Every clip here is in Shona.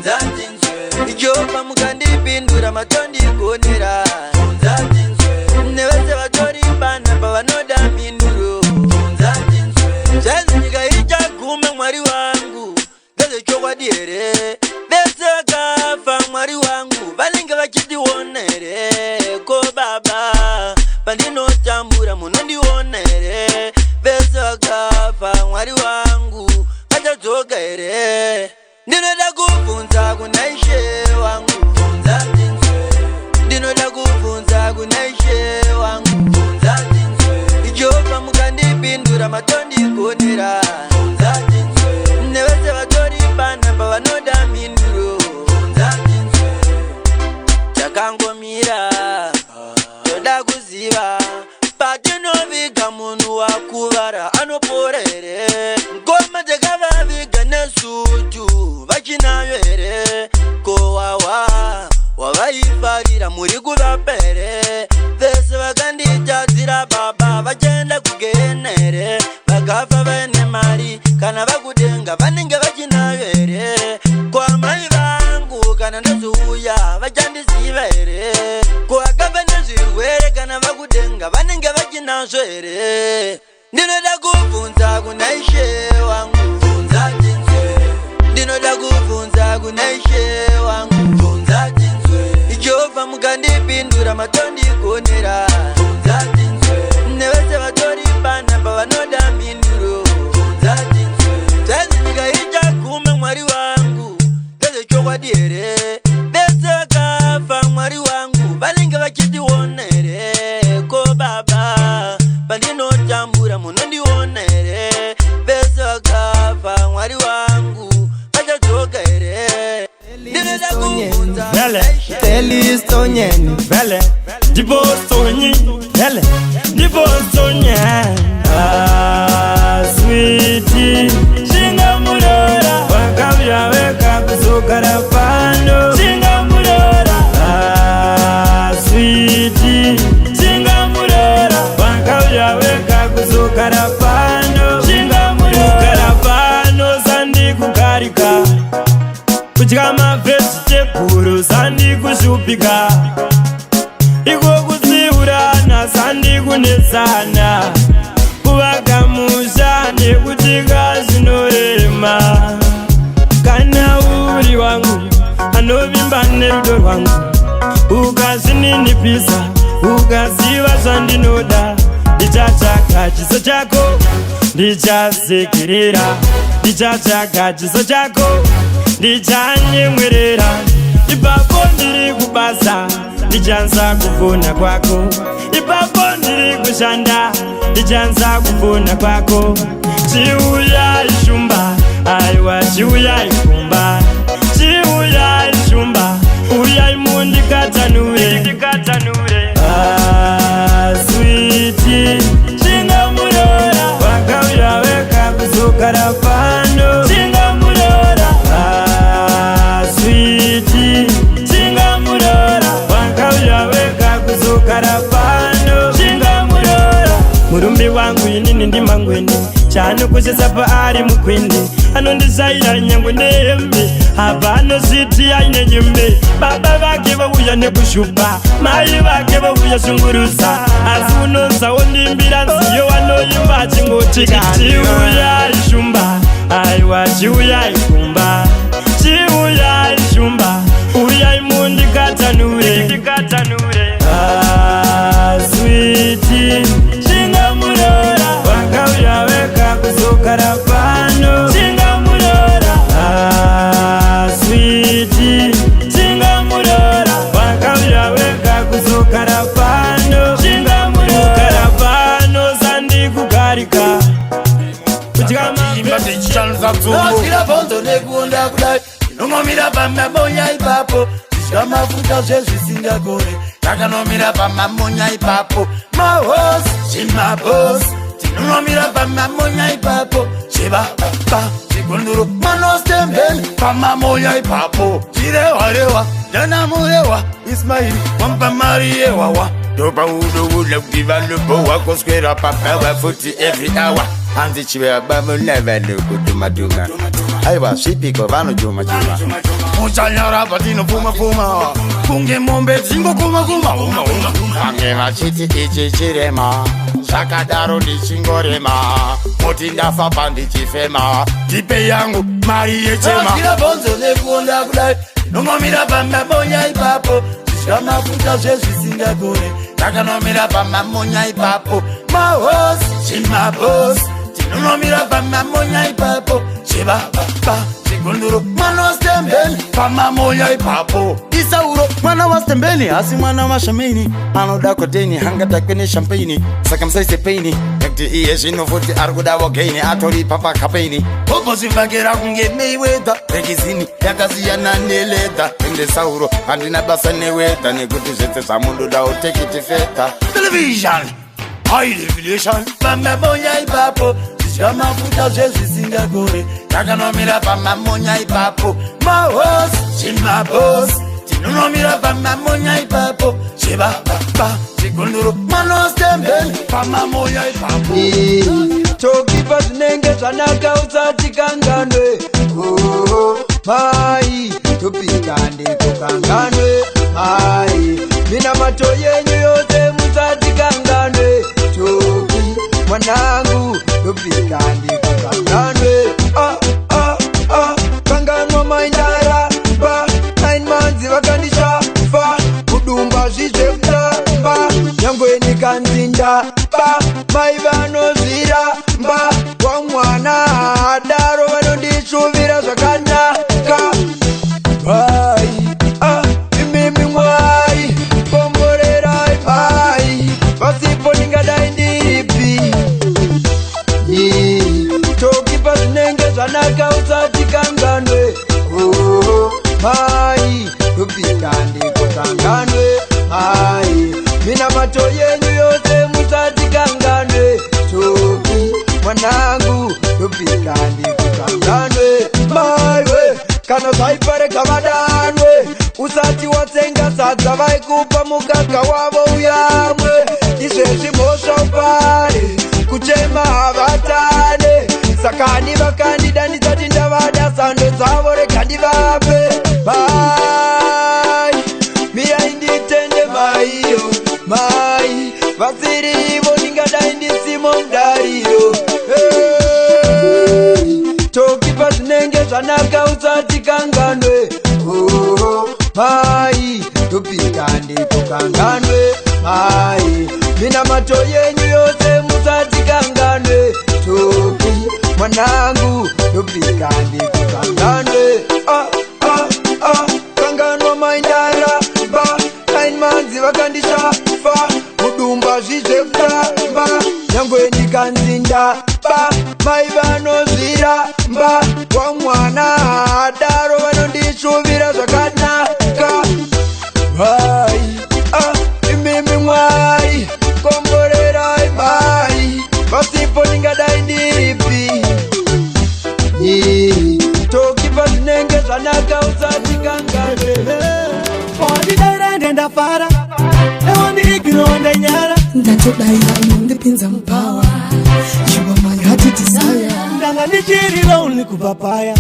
Bvunza ndinzwe. Jehovha, mukandipindura, matondigonera. Bvunza ndinzwe. Nevese vatori panapa vanoda mhinduro. Bvunza ndinzwe. Zvanzi nyika ichaguma, Mwari wangu, ndezvechokwadi here? Vese vakafa, Mwari wangu, vanenge vachitiona here? Ko baba, pandinotambura munondiona here? Vese vakafa, Mwari wangu, vachadzoka here? Ndinoda kubvunza kuna Ishe wangu. Bvunza ndinzwe. Ndinoda kubvunza kuna Ishe wangu. Bvunza ndinzwe. Jehovha, mukandipindura, matondigonera. Bvunza ndinzwe. Nevese vatori panapa vanoda mhinduro. Bvunza ndinzwe. Takangomira, toda kuziva, patinoviga munhu wakuvara anopora here? Ngoma dzakavaviga nesutu vachinayo here? Kowawa wavaifarira muri kuvapa here? Vese vakanditadzira, baba, vachaenda kugehena here? Vakafa vaine mari, kana vakudenga vanenge vachinayo here? Kwamai vangu kana ndozouya vachandiziva here? Ko akafa nezvirwere, kana vakudenga vanenge vachinazvo here? Ndinoda kubvunza kuna Ishe wangu. Bvunza ndinzwe. Ndinoda kubvunza kuna Ishe wangu. Bvunza ndinzwe. Jehovha, mukandipindura, matondigonera. Bvunza ndinzwe. Nevese vatori panapa vanoda mhinduro. Bvunza ndinzwe. Zvanzi nyika ichaguma, Mwari wangu, ndezvechokwadi here? Vese vakafa, Mwari wangu, vanenge vachitiona here? Ko baba, pandinotambura munondiona here? Vese vakafa, Mwari wangu, vachadzoka here? Ndinoda kubvunza. Vele. Telistonyeni. Vele ndibosonyi, vele ndibosonye. Ah, sweetie, chingamurora, wakauya wega kuzogara pano. Chingamurora. Ah, sweetie, chingamurora, wakauya wega kuzogara pano. Chingamurora pano, sandikugarika kudya mavhejitebhuru, sandikushupika iko kutsiurana, sandikunetsana kuvaka musha nekutika zvinorema. Kana uri wangu anovimba nerudo rwangu, ukazvininipisa, ukaziva zvandinoda, ndichatsvaka chiso chako, ndichasekerera. Ndichatsvaka chiso chako, ndichanyemwerera. Ipapo ndiri kubasa, ndichanza kufona kwako. Ipapo ndiri kushanda, ndichanza kufona kwako. Chiuyai shumba, aiwa, chiuyai kumba. Chiuyai shumba, uyai mundikatanure. Ah, sweetie, chingamurora, wakauya wega kuzogara pano. Chingamurora. Ah, sweetie, chingamurora, wakauya wega kuzogara pano. Chingamurora. Murume wangu inini ndimangwende, chaanokoshesa paari mukwende, anondishaira nyangwe nehembe, apa anozviti aine nyembe. Baba vake vauya nekushupa, mai vake vauya shungurudza, asi unonzwa wondimbira nziyo, wanoimba achingoti, "Chiuyai shumba, aiwa, chiuyai kumba. Chiuyai shumba, uyai mundikatanure." Ah, sweetie, chingamurora, wakauya wega kuzogara pano. Chingamurora. Ah, sweetie, chingamurora, wakauya wega kuzogara pano. Chingamurora pano, sandikugarika kudya. Imba tichishandisa dzungu. Ndokwira bhonzo nekuonda kudai, ndinonomira pamamonya ipapo, zvidya mafuta zvezvisingakore. Takanomira pamamonya ipapo, mahosi zvimabhosi, tinonomira pamamonya ipapo, zvivababa zvigunduro manostembeni pamamonya ipapo. Chirewarewa ndanamurewa Ismairi wamupa mari yewawa. Ndopaunoona kuti vanobhowa kuswera papawa futi every hour, hanzi chivabamuna vanhu kutumatuma. Aiwa, svipiko vanojuma juma. Muchanyara patinopfuma-pfuma kunge mombe dzingokuma-kuma uma uma. Vange vachiti ichi chirema, zvakadaro ndichingorema, muti ndafa pandichifema, tipe yangu mari yechema. Adyira bhonzo nekuonda kudai, ndinongomira pamamonya ipapo, zvidya mafuta zvezvisingakore, takanomira pamamonya ipapo. Mahosi zvimabhosi, tinonomira pamamonya ipapo, chivababa chigunduro mwana wastembeni pamamonya ipapo. Isauro mwana wastembeni, asi mwana washameni anoda koteni, hangatakwe neshampaini, saka musaise paini nekuti iye zvino futi ari kudavo gaini, atori papakapeini, obozvivhakira kunge Mayweather, rekizini yakasiyana neledha. Ende Sauro handina basa newedha, nekuti zvese zvamundodawo tekitifeta. Television high definition. Pamamonya ipapo, zvidya mafuta zvezvisingakore, takanomira pamamonya ipapo. Mahosi zvimabhosi, tinonomira pamamonya ipapo, chivababa chigunduro mwana wastembeni pamamonya ipapo. Tokipa zvinenge zvanaka, usatikanganwe. Oh, mai, topika ndikukanganwe mai, minamato yenyu yose musatikanganwe. Toki mwanangu, topika ndikukanganwe. Ah, ah, ah, kanganwa maindara pa 9 months vakandishafa kudumba zvizvekutamba, nyangwe nikanzinda ba mai vanozviramba wamwana adaro, vanondishuvira zvakanaka. Mai, ah, imimi Mwari komborerai mai, pasipo ndingadai ndiripi? Tokipa zvinenge zvanaka, usatikanganwe. Oh, mai, topika ndikukanganwe mai, minamato yenyu yose musatikanganwe. Toki mwanangu, topika ndikukanganwe maiwe, kana zvaipareka vadanwe, usati watsenga sadza vaikupa mukaka wavo uyamwe. Izvezvi mhosva upare, kuchema havatane, sakani vakandida ndisati ndavada, sando dzavo rega ndivape. Mai, mirai nditende maiyo, mai vasirivo ndingadai ndisimo mudariro. Hey, tokipa zvinenge zvanaka, usatikanganwe. Oh, mai, topika ndikukanganwe mai, minamato yenyu yose musatikanganwe. Toki mwanangu, topika ndikukanganwe. Ah, ah, ah, kanganwa maindara ba 9 months vakandishafa kudumba zvizvekutamba, nyangwe ndikanzinda ba mai vanozviramba wamwana adaro, vanondishuvira zvakanaka. Mai, ah, imimi Mwari komborerai mai, pasipo ndingadai ndiripi? Tokipa zvinenge zvanaka, usatikanganwe. Wandidaira ndafara, ewandiignore ndanyara. Ndatodaira unondipinza mupower, you are my heart desire. Ndanga ndichiri lonely kubva paya,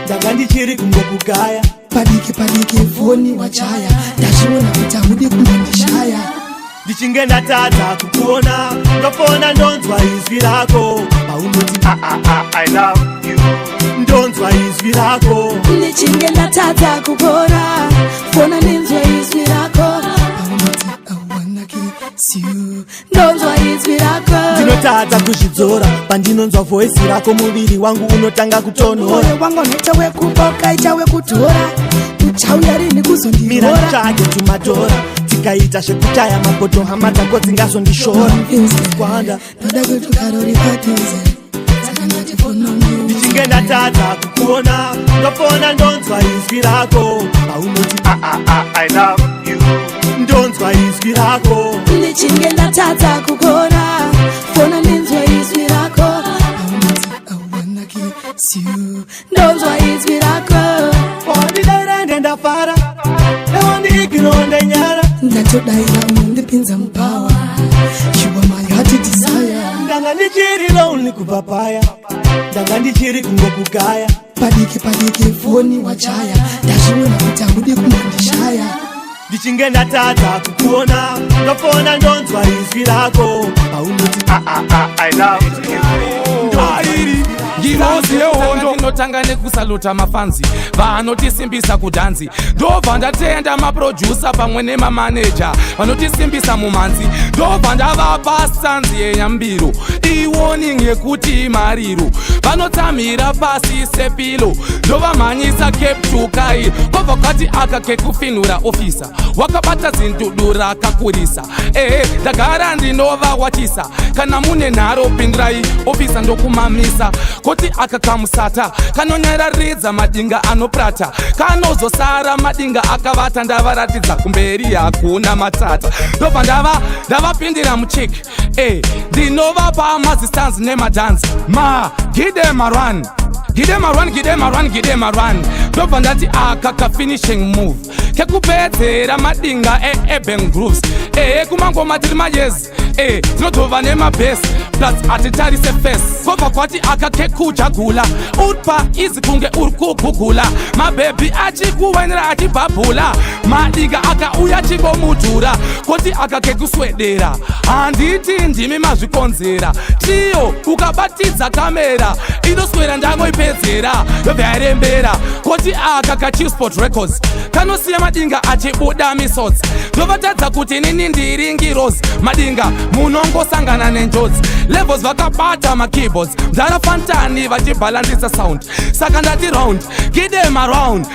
ndanga ndichiri kungokugaya. Padiki padiki foni wachaya, ndazviona kuti haudi kumbondishaya. Ndichinge ndatadza kukuona, ndofona ndonzwa izwi rako paunoti, "Ah, ah, ah, I love you." Ndonzwa izwi rako. Ndichinge ndatadza kukora, fona ndinzwe izwi rako paunoti, "I wanna kiss you." Ndonzwa izwi rako. Ndinotadza kuzvidzora pandinonzwa voice rako, muviri wangu unotanga kutonhora. Moyo wangu unoita wekuboka, ita wekutora, uchauya rini Mira kuzondiroora? nditsvage tumadhora, tikaita zvekuchaya mabhodho, hama dzako dzingazondishora Kwanda. Ndoda kuti ukarori padhuze, saka ndati fona. Ndichinge ndatadza kukuona, ndofona ndonzwa izwi rako paunoti, "Ah, ah, ah, I love you." Ndonzwa izwi rako. Ndichinge ndatadza kukora, fona ndinzwe izwi rako paunoti, "I wanna kiss you." Ndonzwa izwi rako. Wandidaira ndendafara, ewandiignore ndanyara. Ndatodaira unondipinza mupower, you are my heart desire. Ndanga ndichiri lonely kubva paya, ndanga ndichiri kungokugaya. Padiki padiki foni wachaya, ndazviona kuti haudi kumbondishaya. Ndichinge ndatadza kukuona, ndofona ndonzwa izwi rako paunoti "Ah, ah, ah, I love you." Airi ngirozi yehondo inotanga nekusaluta mafanzi vanotisimbisa kudhanzi. Ndobva ndatenda maproducer pamwe nemamaneja vanotisimbisa mumhanzi. Ndobva ndavapa stanzi yenyambiro, iwarning yekuti mariro vanotsamhira pasi sepilo. Ndovamhanyisa Cape to Kai. Kwabva kwati aka kekufinhura ofisa wakabata zindudura kakurisa. Ehe, ndagara ndinovawachisa. Kana mune nharo pindurai ofisa, ndokumamisa. Koti aka kamusata kanonyararidza madinga anoprata, kanozosara madinga akavata. Ndavaratidza kumberi hakuna matata. Ndobva ndava ndavapindira muchiki e ndinovapa mazistanzi nemadhanzi ma gide marun, gide marun, gide marun, gide marun. Ndobva ndati aka kafinishing move kekupedzera madinga eurban grooves. Ehe, kumangoma tiri mayezi e tinotova nemabhesi plus hatitarise face. Kwobva kwati aka kekujagula uri paizi kunge uri kugugula, mabhebhi achikuwainira achibhabhula, madinga akauya chingomudhura. Koti aka kekuswedera, handiti ndimi mazvikonzera? Tiyo ukabatidza kamera inoswera ndangoipedzera, yobva yarembera. Koti aka kaChillspot Records kanosiya madinga achibuda misodzi. Ndovatadza kuti nini ndiri ngirozi. Madinga munongosangana nenjodzi. Levels vakabata makeyboards, mdara Fantani vachibhalandisa sound. Saka ndati round, give them a round,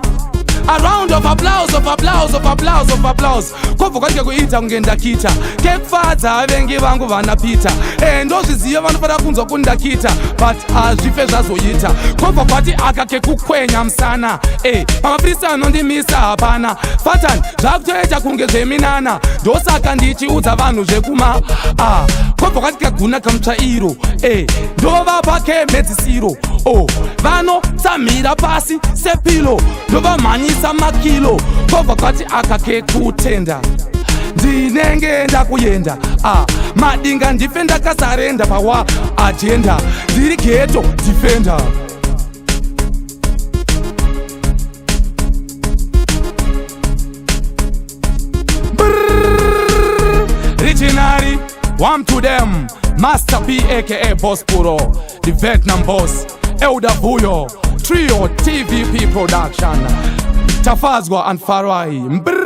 a round of applause, of applause, of applause, of applause. Kwobva kwatike kuita kunge ndakita kekufadza vavengi vangu vana Peter. E ndozviziva vanofanira kunzwa kundakita, but hazvife zvazoita. Kwobva kwati aka kekukwenya musana. E pamafrisa anondimisa hapana. Fatan zvakutoita kunge zveminana, ndosaka ndichiudza vanhu zvekuma a. Kwobva kwati kaguna kamutsvairo e ndovapa kemhedzisiro o vanotsamhira pasi sepilo, ndovamhanyisa makilo. Kwobva kwati aka kekutenda, ndinenge ndakuenda a madinga, ndife ndakasarenda pawa agenda. Ndiri ghetto defender. Richinari, one to them, Master P aka Boss Puro, the Vietnam Boss, Elder Vuyo, Trio TVP Production, Tafazwa and Farai. Brrr.